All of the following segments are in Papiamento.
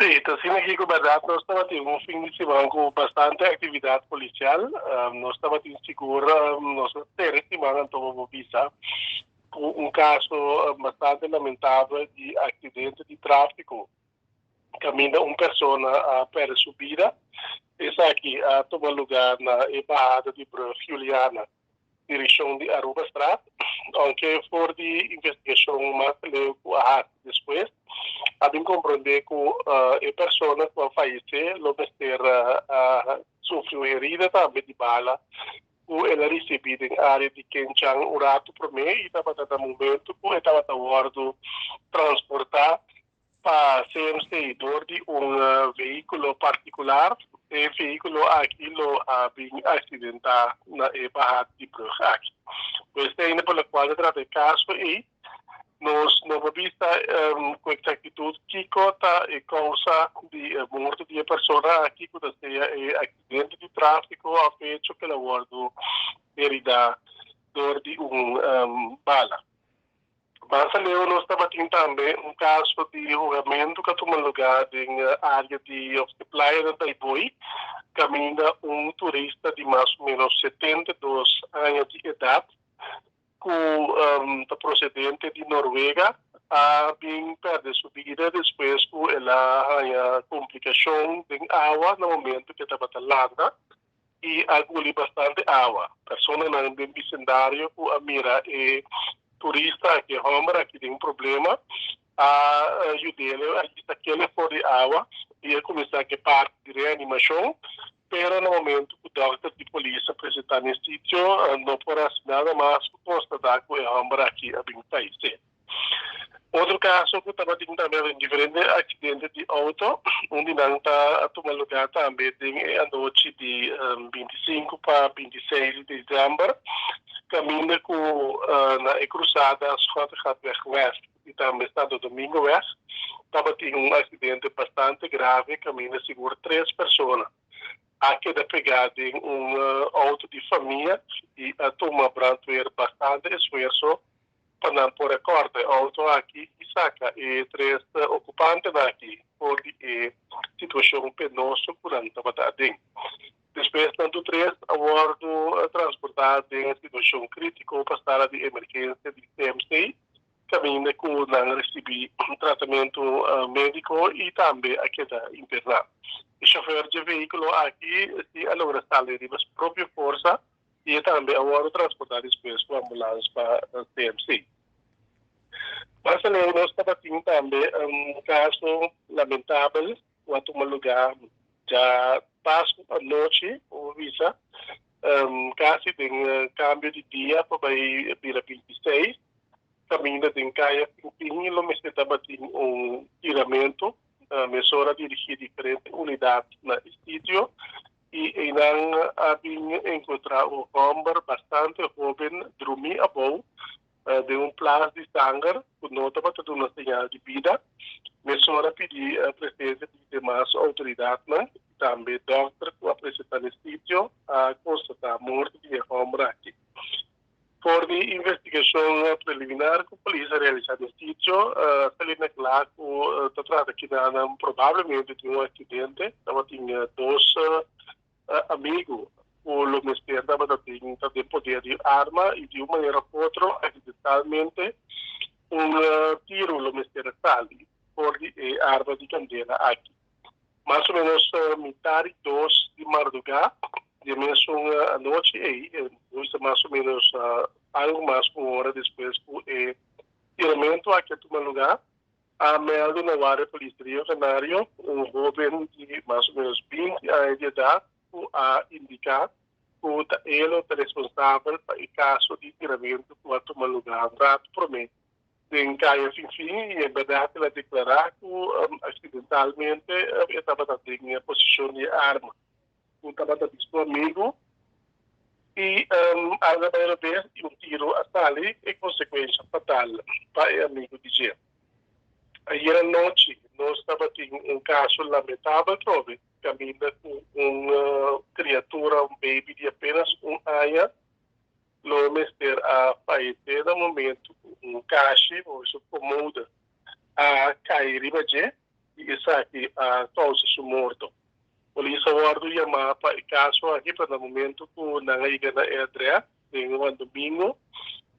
Sí, ta asina aki ku bèrdat nos tabatin un fin di siman ku bastante aktividat polisial. Nos tabatin sigur nos a sera e siman anto bo por bisa ku un kaso bastante lamentabel di aksidente di tráfiko kaminda un persona a pèrdè su bida. Esaki a tuma lugá na e bahada di brùg Juliana. Direkshon di Arubastraat, ounke for di investigashon mas leu ku a hasi despues, a bin komprondé ku e persona ku a fayesé lo mester a sufri un herida tambe di bala ku el a risibí den área di Kenchan un ratu promé i tabata na momentu ku e tabata wòrdu transportá pa CMC dor di un vehíkulo partikular. E vehíkulo aki lo a bin aksidentá na e bahada di brug aki. Pues te ainda por lokual ta trata e kaso ei, nos no por bisa ku eksaktitut kiko ta e kousa di e morto di e persona aki, ku ta sea e aksidente di tráfiko òf e hecho ku el a wòrdu heridá dor di un bala. Mas aleu nos tabatin tambe un kaso di hugamentu ku a tuma lugá den área di òf e playa na Daiboi, kaminda un turista di mas o ménos 72 aña di edat ku ta prosedente di Norwega a bin pèrdè su bida despues ku el a haña komplikashon den awa na momentu ku e tabata landa. I a guli bastante awa. Personanan den bisendario ku a mira e turista aki, e hòmber aki den problema, a yud'é, a sak'é for di awa i a kuminsá ku e parti di reanimashon. Pero na momentu ku dòkter di polis a presentá na e sitio, no por hasi nada mas ku konstatá ku e hòmber aki a bin fayesé. Otro kaso ku tabatin tambe den diferente aksidente di outo, un di nan ta a tuma lugá tambe den e anochi di 25 pa 26 di desèmber, kaminda ku na e krusada Schottegatweg West i tambe Santo Domingoweg tabatin un aksidente bastante grave kaminda sigur tres persona a keda pegá den un outo di famia i a tuma brandweer bastante esfuerso pa nan por a kòrta e outo aki i saka e tres okupantenan aki for di e situashon penoso ku nan tabata aden. Despues nan tur tres a wòrdu transportá den situashon krítiko pa sala di emergensia di CMC kaminda ku nan risibí tratamentu médiko i tambe a keda interná. E shofèr dje vehíkulo aki si a logra sali riba su propio forsa. I e tambe a wòrdu transportá despues ku ambulans pa CMC. Mas aleu nos tabatin tambe un kaso lamentabel ku a tuma lugá dja Pasku anochi, por bisa, kasi den kambio di dia pa bai bira 26, kaminda den Kaya Finfin lo mester tabatin un tiramentu. Mesora a dirigí diferente unidat na e sitio i einan a bin enkontrá un hòmber bastante hóben drumí abou den un plas di sanger ku no tabata duna señal di bida. Mesora a pidi presensia di demas outoridatnan i tambe dòkter ku a presentá na e sitio a konstatá morto di e hòmber aki. For di investigashon preliminar ku polis a realisá den sitio, a sali na kla ku ta trata kidanan probablemente di un aksidente. Tabatin dos amigu ku lo mester tabata tin ta den poder di arma i di un manera òf otro aksidentalmente un tiru lo mester a sali for di e arma di kandela aki. Mas o menos mitar di dos di mardugá di e mesun anochi ei, nos ta mas o menos algu mas ku un ora despues ku e tiramentu aki a tuma lugá, a mèldu na Guardia Polis di Rio Canario un hóben di mas o menos 20 aña di edat ku a indiká ku ta e lo ta responsabel pa e kaso di tiramentu ku a tuma lugá un ratu promé den Kaya Finfin i en bèrdat el a deklará ku aksidentalmente e tabata den e posishon di e arma ku tabata di su amigu i algu a bai robes i un tiro a sali e konsekuensha fatal pa e amigu di dje. Ayer anochi nos tabatin un kaso lamentabel trobe kaminda ku un kriatura, un baby di apenas un aña, Lo mester a fayesé na momentu ku un kashi o su komoda a kai riba dje. di esaki a kousa su morto. Polis a wòrdu yamá pa e kaso aki, pero na momento ku nan a yega na e adrès den Juan Domingo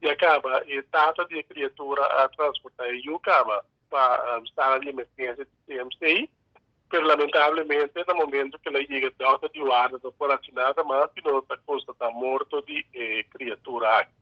ya kaba e tata di e kriatura a transportá e yu kaba pa sala di emergensia di CMC, pero lamentablemente na momento ku el a yega dòkter di warda no por hasi nada mas sino ta konstatá morto di e kriatura aki.